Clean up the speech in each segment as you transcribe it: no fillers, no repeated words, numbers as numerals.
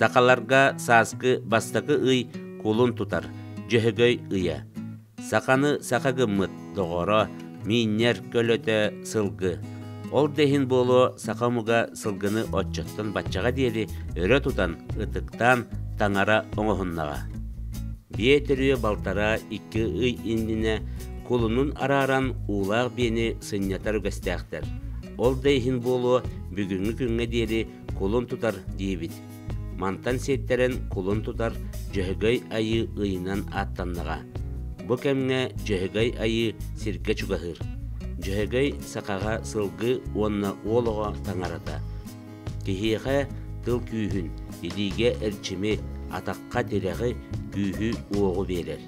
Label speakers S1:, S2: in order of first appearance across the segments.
S1: Сахаларга сааскы бастакы ый кулун тутар, Дьөһөгөй ыйа. Саханы саха гыммыт доҕоро, миинньэр көлөтө сылгы. Ол да иһин буолуо саха омуга сылгыны оччоттон баччаҕа диэри өрө тутан, ытыктаан таҥара оҥоһуннаҕа. Биэ төрүө балтараа икки ый иннинэ кулунун арааран уулаах биэни сынньатар үгэстээхтэр. Ол да иһин буолуо бүгүҥҥү күҥҥэ диэри кулун тутар диибит. Мантан сиэттэрэн кулун тутар Дьөһөгөй Айыы ыйынан ааттаннаҕа. Бу кэмҥэ Дьөһөгөй Айыы сиргэ чугаһыыр. Дьөһөгөй сахаҕа сылгы уонна уол оҕо таҥарата. Киһиэхэ тыл күүһүн, илиигэ эрчими, атахха тирэҕи, күүһү-уоҕу биэрэр.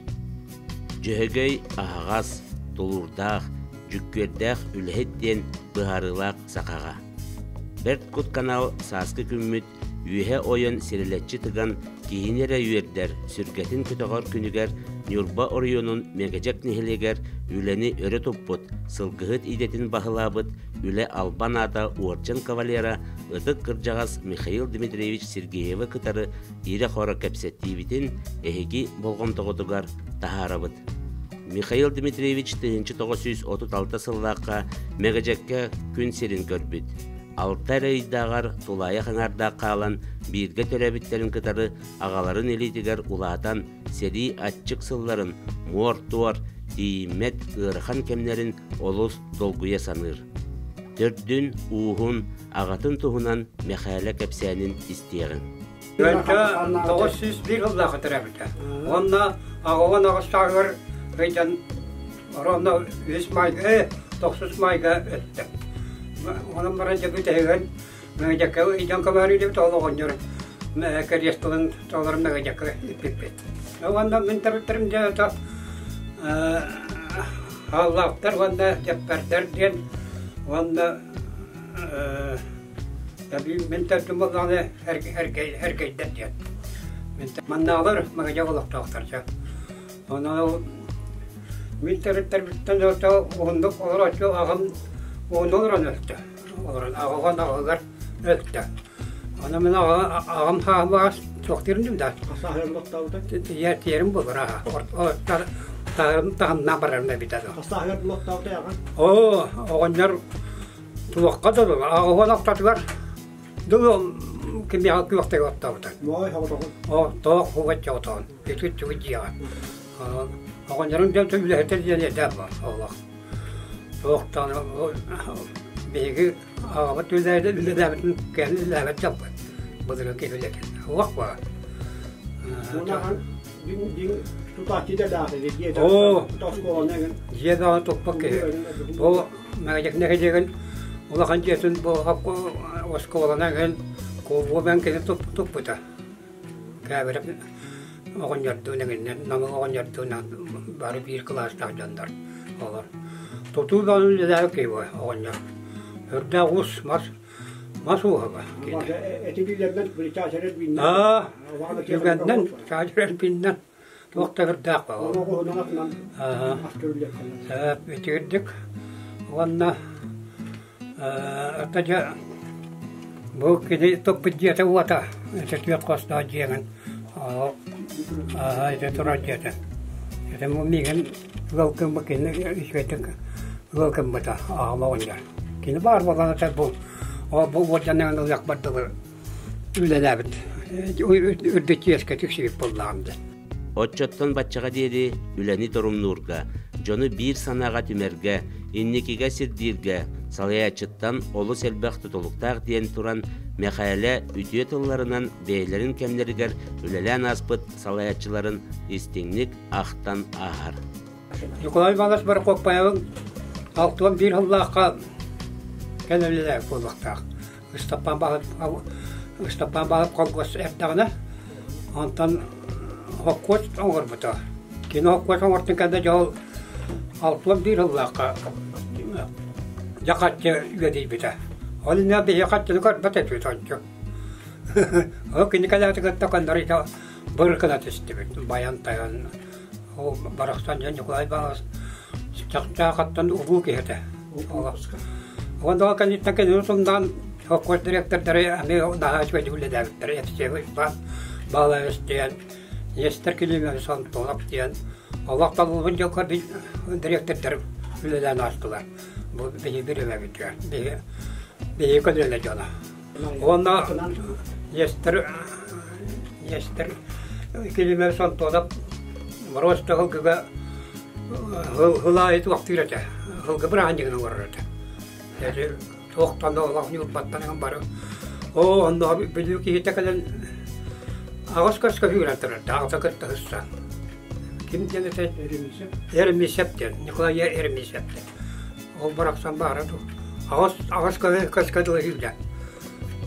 S1: Дьөһөгөй аһаҕас, тулуурдаах, дьүккүөрдээх үлэһит диэн быһаарыылаах сахаҕа. Бэрт Кут канал сааскы күммүт үөһэ ойон сирилэччи тыган киһини эрэ үөрдэр, сүргэтин көтөҕөр күнүгэр Ньурба оройуонун Мэгэдьэк нэһилиэгэр үлэни өрө туппут, сылгыһыт идэтин баһылаабыт үлэ албан аата уордьан кавалера ытык кырдьаҕас Михаил Дмитриевич Сергеевы кытары ирэ-хоро кэпсэтиибитин эһиги болҕомтоҕутугар таһаарабыт. Михаил Дмитриевич 1936 сыллаахха Мэгэдьэккэ күн сирин көрбүт. Алта эрэ ыйдааҕар тулаайах аҥаардаах хаалан бииргэ төрөөбүттэрин кытары аҕаларын илиитигэр улаатан сэрии аччык сылларын муор-туор, тиийиммэт ыарахан кэмнэрин олус долгуйа саныыр. Төрдүн, ууһун, аҕатын туһунан Мэхээлэ кэпсээнин истиэҕиҥ.
S2: Өлтө 901 сыллаахха төрөөбүтэ. Уонна 88 сааһыгар ыйдан ровно үс майга, тохсус майга өттө. Онон баран дьэ бүтэһигэр Мэгэдьэккэ ыйдан көмөөрүүлүбүт ол оҕонньор кэриэс тылын толору Мэгэдьэккэ иппиппит. Уонна мин төрүттэрим дьэ это Хааллаахтар уонна Дьэппэрдэр диэн уонна Мин төрдүм буоллаҕына эргэйдэр диэн. Маннааҕылар Маҕадьа олохтоохтор дьэ. Онон мин төрүттэрбиттэн уһуннук олорооччу аҕам уһуннук олорон өлтө. Олорон аҕаҕын аҕыгар өлтө. Ону мин аҕам хаамаҕас туохтуурум да. Тиэрим буолар аха. Таһымнаан барарым эбитэ. Оо, оҕонньор Туохха да дылы, аҕыһын ортотугар дылы кимиэхэ күөхтэри оттообута.
S3: Моой хоҕотоҕун.
S2: О, тоох хугачча отоон, үтүт түгүт дьиэҕэ. Оҕонньорум дьон үлэһитэ диэн этэ олох. Туохтан биһиги аҕабыт үлэлээбитин кэлин үлэлээбэт дьалбыт. Былыргы киһи үлэтин. Олох баар. Оо, дьиэ даҕаны туппат киһи. Бу Мэгэдьэк нэһилиэгин улахан дьиэтин бу оскуоланан иһэн кулуубан кини туппута. Кээбирэп оҕонньордуун эҥиннэн, Намыл оҕонньордуун бары биир кылаастаах дьоннор олор. Тутуу бөҕөнү үлэлээбит киһи бу оҕонньор. Үрдээх уус мас мас ууһаба. Аа, түгэннэн, чаачырар бииннэн Туох да кырдаах Итигирдик уонна дьэ бу кини туппут дьиэтэ уота ити түөрт хостоох дьиэҥин ити турар дьиэтэ. Ити миигин ыал гыммыт кини үчүгэйдик ыал гыммыта аҕам оҕонньор. Кини баар буолан этэ бу бу уордьаныгын ылыахпар дылы үлэлээбит үрдүк чиэскэ тиксибит буоллаҕым дии.
S1: Оччоттон баччаҕа диэри үлэни торумнуурга, дьону биир санааҕа түмэргэ, инникигэ сирдииргэ салайааччыттан олус элбэх тутулуктаах диэн туран Мэхээлэ үтүө тылларынан бэйэлэрин кэмнэригэр үлэлээн ааспыт салайааччыларын истиҥник ахтан ааһар.
S2: Николай Иванович Баракоппаевын 61 сыллаахха кэлэн үлэлээбит буолуохтаах. Ыстапаан Ыстапаан Баһылык холкуос эрдэҕинэ, онтон холкуос оҥорбута. Кини холкуос оҥортун кэннэ дьэ ол 61 сыллаахха дьэ хаччы үөдүйбүтэ. Ол иннинэ биһиги хаччыны көрбөт этибит ончу. Ол кини кэлээти кытта көннөрү быр гына түстүбүт. Байан-тайан ол барахсан дьэ Ньукулай Баҕас чахчаахаттан улуу киһи этэ. Уонна ол кэнниттэн кинини тумнаан. Холкуос директордары эмиэ наһаа үчүгэйдик үлэлээбиттэр. Евсеевич Баалаевич диэн, Нестер Климович Антонов диэн олох талылбын дьолго директордар үлэлээн аастылар. Бу биһиги бириэмэбитигэр, биһиги биһиги көлүөнэ дьоно. Уонна Нестер Нестер Климович Антонов Мороз Тыһылгыга хыл аайы туохтуур этэ, хылгы бырааһынньыгын оҥорор этэ. Туохтан да олох ньуурбаттан ыҥан бары оо онно Бүлүү киһитэ кэлэн аҕыс көскө үүрэн турар даҕата кытта сыссан ким диэн этэ Эрмисеп диэн Николай Эрмисеп диэн ол барахсан баара дуу аҕыс аҕыс көскө дылы сүүрдэ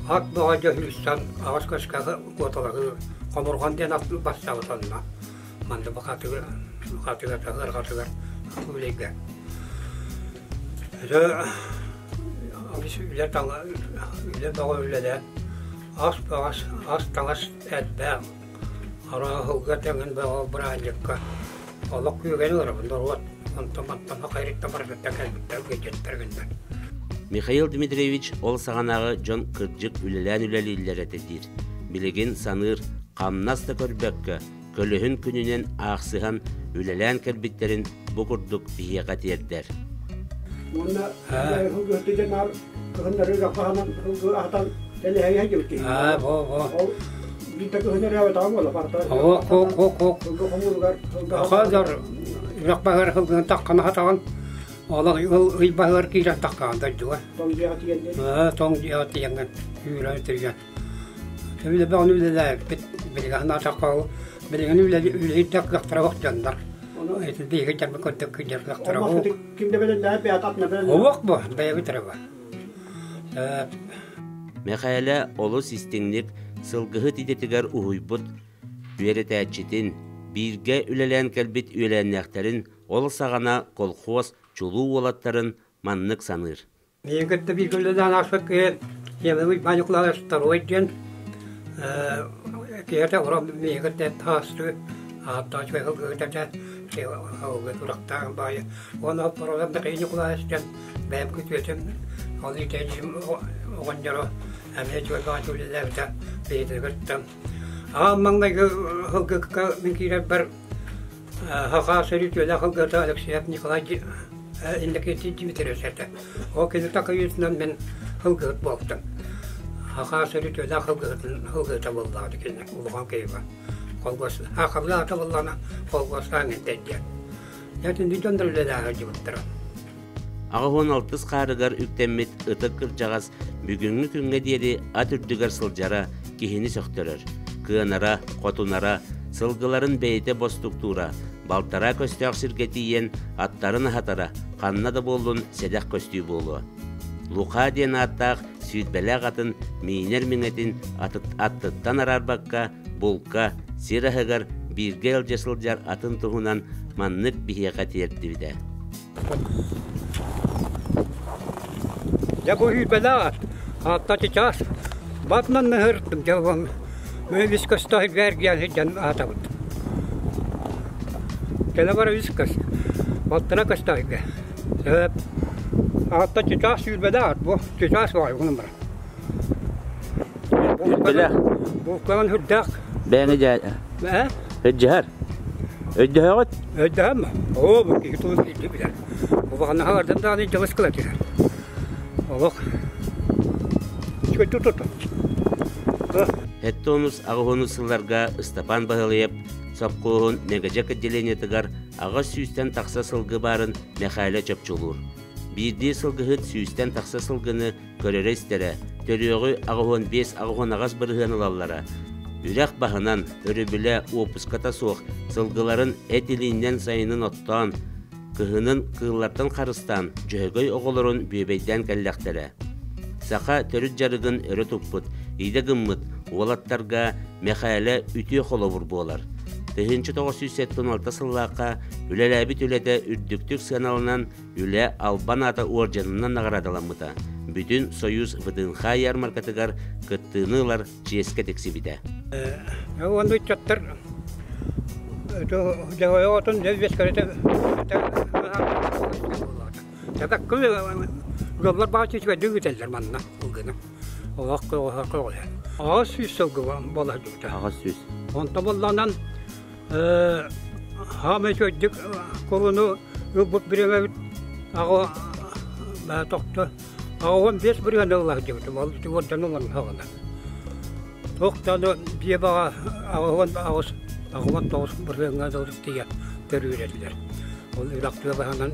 S2: ат бөҕө дьэ сүүрсэн аҕыс көскө куоталаһыы хомурҕан диэн ат бастаабыт онно манна бакатыгар хатыгар ыарҕатыгар үлэйгэ Үлэ үлэ бөҕө үлэлээн ас баҕас ас таҥас элбэх арааһылга тэҥин бөҕө бырааһынньыкка олох күүгэн олоробун норуот онтон мантан хахайрыттан барытыттан кэлбиттэр гыдьыттар гыннар.
S1: Михаил Дмитриевич ол саҕанааҕы дьон кырдьык үлэлээн үлэлииллэр этэ диир. Билигин саныыр, хамнас да көрбөккө, көлөһүн күнүнэн аахсыһан үлэлээн кэлбиттэрин бу курдук биһиэхэ тиэрдэр.
S3: Уонна сылгыһыттыдьан наар кыһыннары хаһанан сылгы аһатан тэлэһэйэ дьыбыт киһи. Ол биирдэ кыһын эрээбэтэҕэ буола барыта. Сылгы хомууругар сылгы
S2: Хазар үрэх баһыгар сылгыны таххана хатаҕын олох ый баһыгар киирэн таххаҕын дойдуга.
S3: Тоҥ дьиэҕэ тиийэн
S2: Тоҥ дьиэҕэ тиийэҥҥин үүрэн тиргэн Үлэ бөҕөнү үлэлээбиппит. Билигин санаатахха, билигин үлэлиир кыахтара суох дьоннор. Ити биһиги дьарбы көрдөк кыдьар кыахтара суох.
S3: Ким да бэлэмнээбит бэйэтэ атына бэлэмнээбит.
S2: Уох бу, бэйэбит эрэ бу.
S1: Мэхээлэ олус истиҥник сылгыһыт идэтигэр уһуйбут үөрэтээччитин, бииргэ үлэлээн кэлбит үөлээннээхтэрин ол саҕана колхоз чулуу уолаттарын маннык саныыр.
S2: Миигин кытта бииргэ үлэлээн ааспыт киһи Емельян Иванович Второй диэн киһитэ олорон миигин кытта таастыы ааттаах үчүгэй сылгыһыт этэ сылгы туруктаах баайы уонна Проза Михаил Николаевич диэн бэйэм күтүөтүм ол иитээччим оҕонньоро эмиэ үчүгэй баҕайы үлэлээбитэ биһигини кытта аан маҥнайгы сылгыкка мин киирэрбэр Саха сөрү үтүөлээх сылгыта Алексеев Николай Иннокентий Дмитриевич этэ. Ол кини такайыытынан мин сылгыһыт буолтум. Саха сөрү үтүөлээх сылгыһытын сылгыһыта буоллаҕа кини улахан киһи Холгос хабыла аата буоллаҕына холгостаан интэн диэн. Дьэ итинник дьоннор үлэлээх сылдьыбыттара.
S1: 86 хаарыгар үктэммит ытык кырдьаҕас бүгүҥҥү күҥҥэ диэри ат үрдүгэр сылдьара киһини сөхтөрөр. Кыанара, хотунара, сылгыларын бэйэтэ бостуктуура, балтараа көстөөх сиргэ тиийэн аттарын аһатара ханна да буоллун сэдэх көстүү буолуо. Луха диэн ааттаах сүүрбэлээх атын миинэр миҥэтин аттыттан араарбакка булка, сир аһыгар бииргэ илдьэ сылдьар атын туһунан маннык биһиэхэ тиэрдибитэ.
S2: Дьэ бу сүүрбэлээх ат, аатта чычаас батынан ыһыртым дьэ мы үс көстөөх эргийэн сылдьан аатабыт. Кэлэ бара үс көс, балтара көстөөхгө. Сөп. Аатта чычаас сүүрбэлээх ат бу, чычаас баҕайы гынан баран.
S1: Сүүрбэлээх.
S2: Булкаҕын үрдээх.
S1: Бэйэҥи дьэ Өйдөһөр. Өйдөһөҕүт?
S2: Өйдөһөм. Оо, бу киһи тылын билди билэр. Улаханнаха бардан даҕаны дьылыс кыла түһэр. Олох. Үчүгэй тутут.
S1: Хэттонус аҕыһонус сылларга Ыстапаан Баһылыйап сопхуоһун Мэгэдьэк отделениетыгар аҕыс сүүстэн тахса сылгы баарын Мэхээлэ чопчулуур. Биирдии сылгыһыт сүүстэн тахса сылгыны көрөрө-истэрэ, төрүөҕү 85-88 бырыһыан ылаллара. Үрэх баһынан, өрөбүлэ, уоппуската суох сылгыларын эт илииннэн сайынын оттоон, кыһынын кыыллартан харыстаан Дьөһөгөй оҕолорун бүөбэйдээн кэллэхтэрэ. Саха төрүт дьарыгын өрө туппут, идэ гыммыт уолаттарга Мэхээлэ үтүө холобур буолар. 1976 сыллаахха үлэлээбит үлэтэ үрдүктүк сыаналанан Үлэ албан аата уордьанынан наҕараадаламмыта, бүтүн Союз ВДНХ ярмаркатыгар кыттыыны ылар чиэскэ тиксибитэ.
S2: Уонна ыччаттар дьоҕойоҕотун ыаллар баҕа үчүгэйдик үтэллэр манна ылгыны. Олох көҕүһэ көҕүһэ. 800 сылгы буола сылдьыбыта.
S1: 800.
S2: Онто буоллаҕынан хаамай үчүгэйдик куруну ылбыт бириэмэбит аҕа тохто 85 бырыһыан ыла сылдьыбытым. Ол уордьан ылан хаҕына. Туох даҕаны биэ баҕа 88 89 бырыһыаҥҥа дылы тиийэ төрүүр этилэр. Ол үрэх тыа баһынан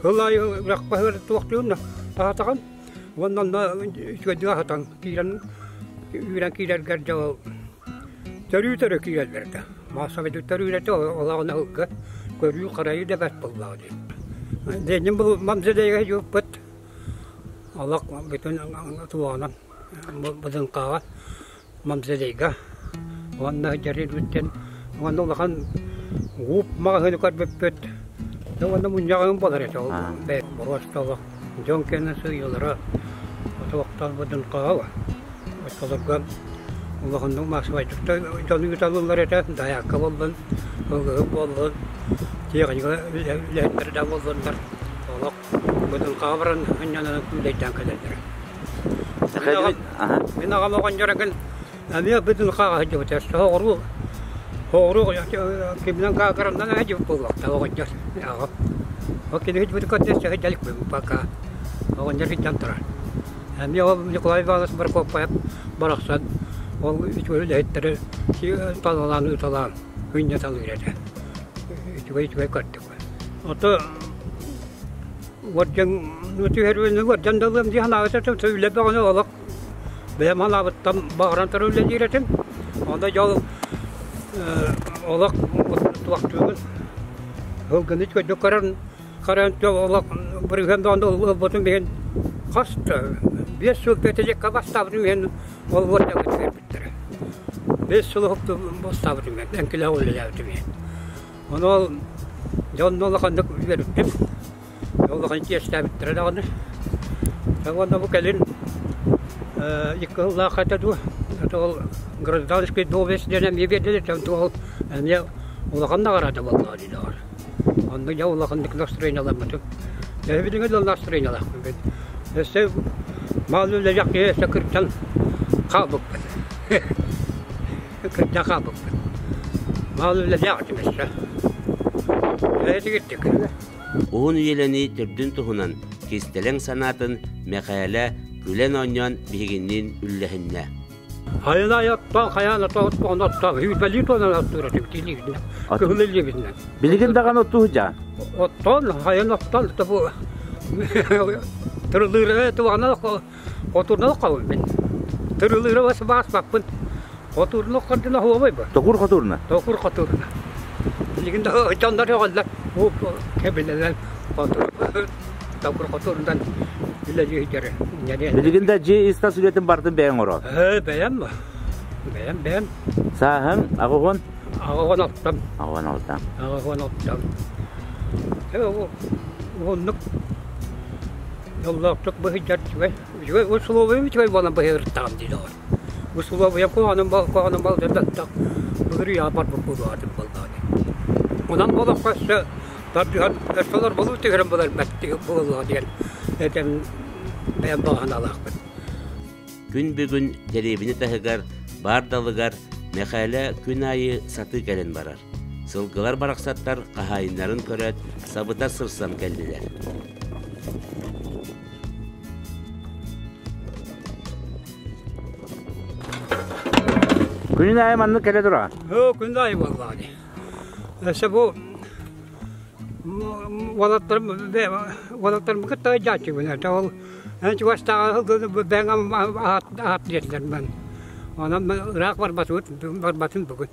S2: Сыл аайы үрэх баһыгар туохтуун аһатаҕын уонна онно үчүгэйдик аһатан киирэн үүрэн киирэргэр дьэ ол төрүү-төрүү киирэллэр этэ. Маассабайдык төрүүр этэ олоҕун ыһылга көрүү-харайыы да бэрт буоллаҕа дии. Ленин бу мамзелейга юппут олох бүтүн туоҕунан быдыҥхаҕа Мамзелейга уонна дьэрилбиттэн уонна улахан ууп маҕаһыыны көрбүппүт уонна мунньаҕым буолар этэ ол боруоста олох дьон кэннэ сыыйалара отуохтан быдынхаҕа оччолорго улаханнык массыбайдык дьону ыыталлар этэ дайаакка буоллун ылгыһык буоллун тиэхиньикэ үлэһиттэрэ да буоллуннар олох быдынхаҕа баран ынньанан күүлэйдээн кэлэллэрэ. Мин аҕам оҕонньор эҥин эмиэ быдынхаҕа сылдьыбыта. Соҕуруу соҕуруу киминэн каакараннан сылдьыбыт буолуохтаах оҕонньор аҕам. Ол кини сылдьыбытын көрдө сылдьа иликпин пока. Оҕонньор сылдьан турар. Эмиэ ол Николай Иванович Прокопьев барахсан ол үчүгэй үлэһиттэри талалаан ыыталаан ынньаталыыр этэ. Үчүгэй үчүгэй көрдүк. Ото уордьан түһэрбин уордьан да ылыам дии санаабыт этим. Үлэ бөҕөнү олох бэйэм санаабыттан баҕаран туран үлэлиир этим. Онно дьол олох туохтуубун сылгыны үчүгэйдик көрөн харан олох бырыһыан даҕаны ылбытым иһин хас да 5 сыл пятилетка бастаабытым иһин ол уордьаҥҥа түһэрбиттэрэ. 5 сыл уһукту бастаабытым иһин эҥкилээх үлэлээбитим иһин. Ону ол дьонно улаханнык үөрбүтүм. Улахан чиэстээбиттэрэ даҕаны. Уонна бу кэлин икки сыллаах этэ дуу, это ол гражданский доблесть диэн эмиэ биэрдилэр, ол эмиэ улахан наҕараада буоллаҕа дии доҕор. Онно дьэ улаханнык настроениеламмытым. Эһэбитиҥэ да настроениелаахпын. Өссө мал үлэлэх киһи өссө кырдьан хаалбыппын. Кырдьан хаалбыппын. Мал үлэлээх этим өссө. Үлэһитигирдик.
S1: Уһун үйэлэнии төрдүн туһунан кистэлэҥ санаатын Мэхээлэ күлэн-оонньоон биһигинниин үллэһиннэ.
S2: Хайын айаттан хайаан отоһут оттоох сүүрбэлии туонан оттуур этим тиилиибитинэн кыһыл илиибитинэн.
S1: Билигин даҕаны оттуу сылдьаҕын?
S2: Оттон хайын оттон бу тырылыыра туоҕана хотурна хабын мин. Тырылыыра бас бааспаппын. Хотурна хардына хуобай ба.
S1: Токур хотурна?
S2: Токур хотурна. Билигин да дьоннор өҕөллөр. Кэбилэнэн хотур токур хотурунан үлэлиир
S1: Билигин да дьиэ ис-тас үлэтин барытын бэйэҥ оҥороор?
S2: Ээ, бэйэм ба. Бэйэм, бэйэм.
S1: Сааһыҥ аҕыһын?
S2: Аҕыһын алтам.
S1: Аҕыһын алтам.
S2: Аҕыһын алтам. Уһуннук дьоллоохтук быһыйдар үчүгэй. Үчүгэй усулуобуйам үчүгэй буолан быһыырыттаҕым дии доҕор. Усулуобуйам куһаҕаным куһаҕаным балдыр баттах былыр үйэҕэ барбыт буолуоҕа буоллаҕа дии. Онон олоххо өссө тардыһан өссө олорболуу түһэрэн булар буолуоҕа диэн этэн бэйэм баҕа санаалаахпын.
S1: Күн бүгүн дэриэбинэ таһыгар баар далыгар Мэхээлэ күн аайы сатыы кэлэн барар. Сылгылар барахсаттар хаһаайыннарын көрөөт, сабыта сырсан кэллилэр. Күнүн аайы маннык кэлэ тураҕын?
S2: Өө, күн аайы буоллаҕа дии. Өссө бу уолаттарым уолаттарым кытта дьааччыбын. Это ол эн чугастааҕы бэҥ аат диэтилэр мен. Онон ыраах барбатыбыт, барбатын бүгүн.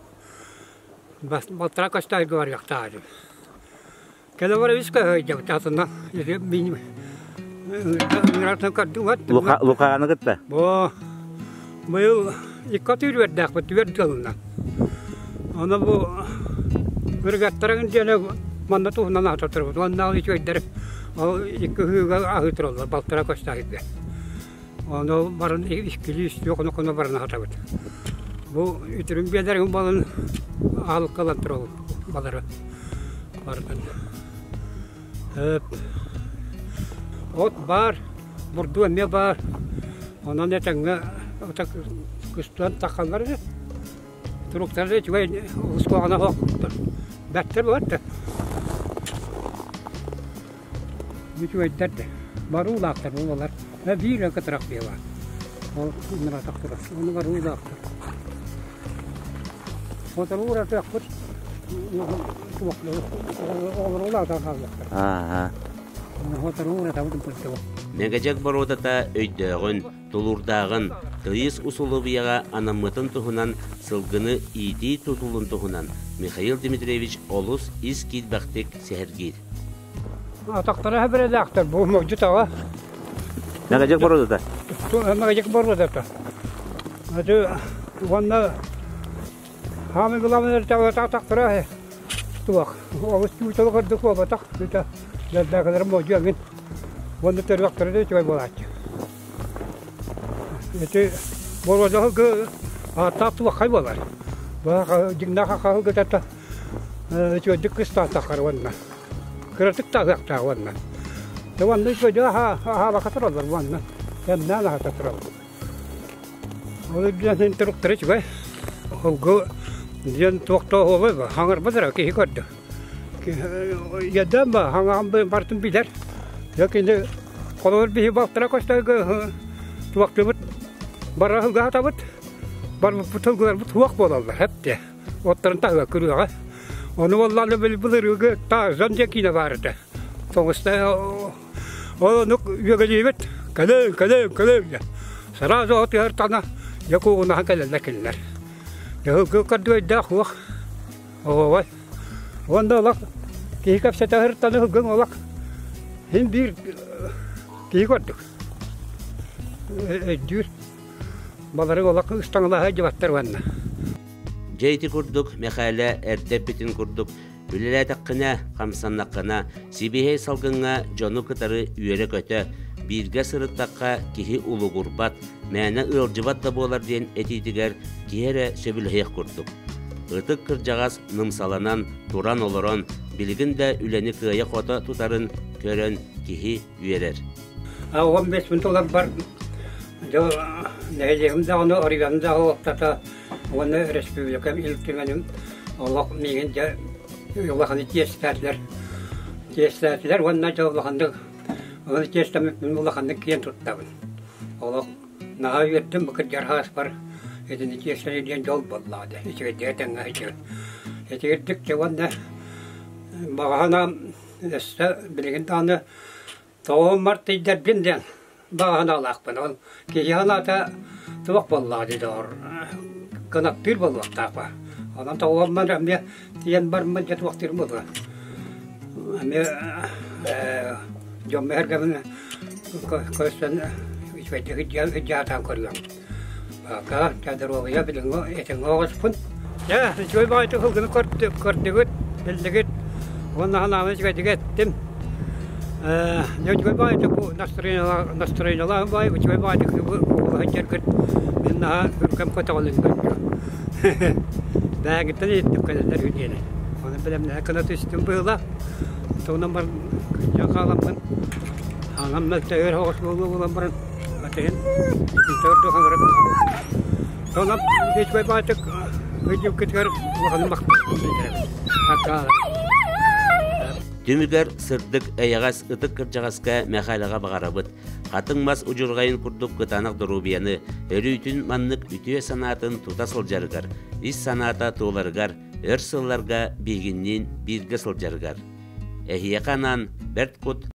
S2: Балтараа көстөөргө барыахтаах этим. Кэлэ бара үс көһөйдөбүт атына мин ыҥыратын көрдүм
S1: Лукааны кытта?
S2: Бу быйыл икки атыыр үөрдээхпит түөрт дьылынан. Ону бу ырыгаттарыҥ диэни манна туһунан аататарбыт. Уонна ол үчүгэйдэр ол икки ыһыыга аһыы тураллар балтараа көстөөхүйгэ. Ону баран иккилии үстүү хоно-хоно баран аһатабыт. Бу үтүрүм биэлэрин балын аалыккалан турабыт балары барытын. От баар, бурдук эмиэ баар. Онон этэҥҥэ кыстыан таххаллар ини. Туруктара үчүгэй олус куһаҕана суох. Бэртэр буолар да. Үчүгэйдэр да. Баруулаахтар буолалар. Биир кытарах биэ баар. Ол ыҥыратах турар. Ону баруулаахтар. Сотору уратыахпыт. Оҕолору улаатан хаалыахтар.
S1: Аа.
S2: Сотору уратабыт бырдыбыт.
S1: Мэгэдьэк боруодата өйдөөҕүн, тулуурдааҕын, тыйыс усулуобуйаҕа анаммытын туһунан сылгыны иитии тутулун туһунан Михаил Дмитриевич олус ис киирбэхтик сэһэргиир.
S2: Атахтара хэбэрэлээхтэр бу модьу таҕа.
S1: Мэгэдьэк боруодата?
S2: Мэгэдьэк боруодата. Аты уонна хаамый главный атахтара туох олус түүтөл курдук буолбатах түүтэ дэрдээкэлэрим модьу эҥин уонна төрүөхтэрэ да үчүгэй буолааччы. Ити боруодаһылгы ааттаах туоххай буолар. Дьиҥнээх хахаһылгытата үчүгэйдик кыстаатаххар уонна кыратык да аһыахтаах уонна. Дьэ уонна үчүгэйдик аһаабакка тураллар уонна кэмнээн аһата тураллар. Ол үрдүнэн туруктара үчүгэй. Холгу диэн туох да оһуобай хаҥарбат эрэ киһи көрдө. Иэдээн ба хаҥаҕын барытын билэр. Дьэ кини холобур биһи балтара көстөргө туохтуубут бара сылгаатабыт барбыппыт сылгыларбыт суох буолаллар эптэ оттарын таһыга күрүөҕэ ону буоллаҕына били былырыыгы Tarzan диэн киинэ баар этэ тоҕуста ол оннук үөгэлиибит кэлиҥ кэлиҥ кэлиҥ диэн сразу отуһар таҥа дьэ куугунаһан кэлэллэр кинилэр дьэ сылгы көрдүөйдээх суох оһуобай Уонна олох киһи кэпсэтэ сырыттаны сылгыҥ олох син биир киһи көрдүк. Өйдүүр. Балары олох ыстаҥалаһа дьыбаттар уонна.
S1: Дьэ ити курдук Мэхээлэ эрдэ эппитин курдук үлэлээтэххинэ, хамсаннаххына, сибиэһэй салгыҥҥа дьону кытары үөрэ-көтө, бииргэ сырыттахха киһи улугурбат, мээнэ ыалдьыбат да буолар диэн этиитигэр киһи эрэ сөбүлэһиэх курдук. Ытык кырдьаҕас нымсаланан, туран-олорон, билигин да үлэни кыайа-хото тутарын көрөн киһи үөрэр.
S2: 15 мүнөт олорбор дьэ нэһилиэгим даҕаны, оройуонум даҕаны уоптата уонна республикам Ил Түмэним олох миигин дьэ улаханнык чиэстээтилэр. Чиэстээтилэр уонна дьэ улаханнык оны чиэстэммиппин улаханнык киэн туттабын. Олох Наһаа үөрдүм бу кырдьар сааспар итини чиэстэни диэн дьол буоллаҕа дии үчүгэйдик этэҥҥэ сылдьабын. Итигирдик дьэ уонна баҕа санаам өссө билигин даҕаны тоҕуһуммар тиийдэрбин диэн баҕа санаалаахпын. Ол киһи санаата туох буоллаҕа дии доҕор кынаттыыр буолуохтаах ба. Онон тоҕуһуммар эмиэ тиийэн бармын дьэ туохтуурум буолуо. Эмиэ дьоммор-сэргэбин көрсөн үчүгэйдик сылдьаатаан көрүөм. Пока доруобуйа билиҥҥи этэҥҥэ оҕуспун. Дьэ, үчүгэй баҕайытык сылгыны көрдүгүт, биллигит уонна санаабын үчүгэйдик эттим. Дьэ, үчүгэй баҕайытык бу настроениелаах баҕайы үчүгэй баҕайытык буола сылдьаргыт мин наһаа үргэм көтөҕүлүн көрдүм. Бэйэҥиттэн иһиттим кэлэллэр үһү диэни. Ону бэлэмнэһэ гына түстүм быһыылаах. Тугунан баран кырдьан хааламмын, аҥам мөлтөһүөр соҕус буолуо буолан баран, атыһын итинтэ хаҥырап Онон үчүгэй баҕайытык ыйдьыпкытыгар улаханын махтанабын.
S1: Түмүгэр сырдык, эйэҕэс, ытык кырдьаҕаска Мэхээлэҕэ баҕарабыт. Хатыҥ мас удьурҕайын курдук кытаанах доруобуйаны, өрүүтүн маннык үтүө санаатын тута сылдьарыгар, ис санаата туоларыгар, өр сылларга биһигинниин бииргэ сылдьарыгар. Эһиэхэ анаан бэрт кут.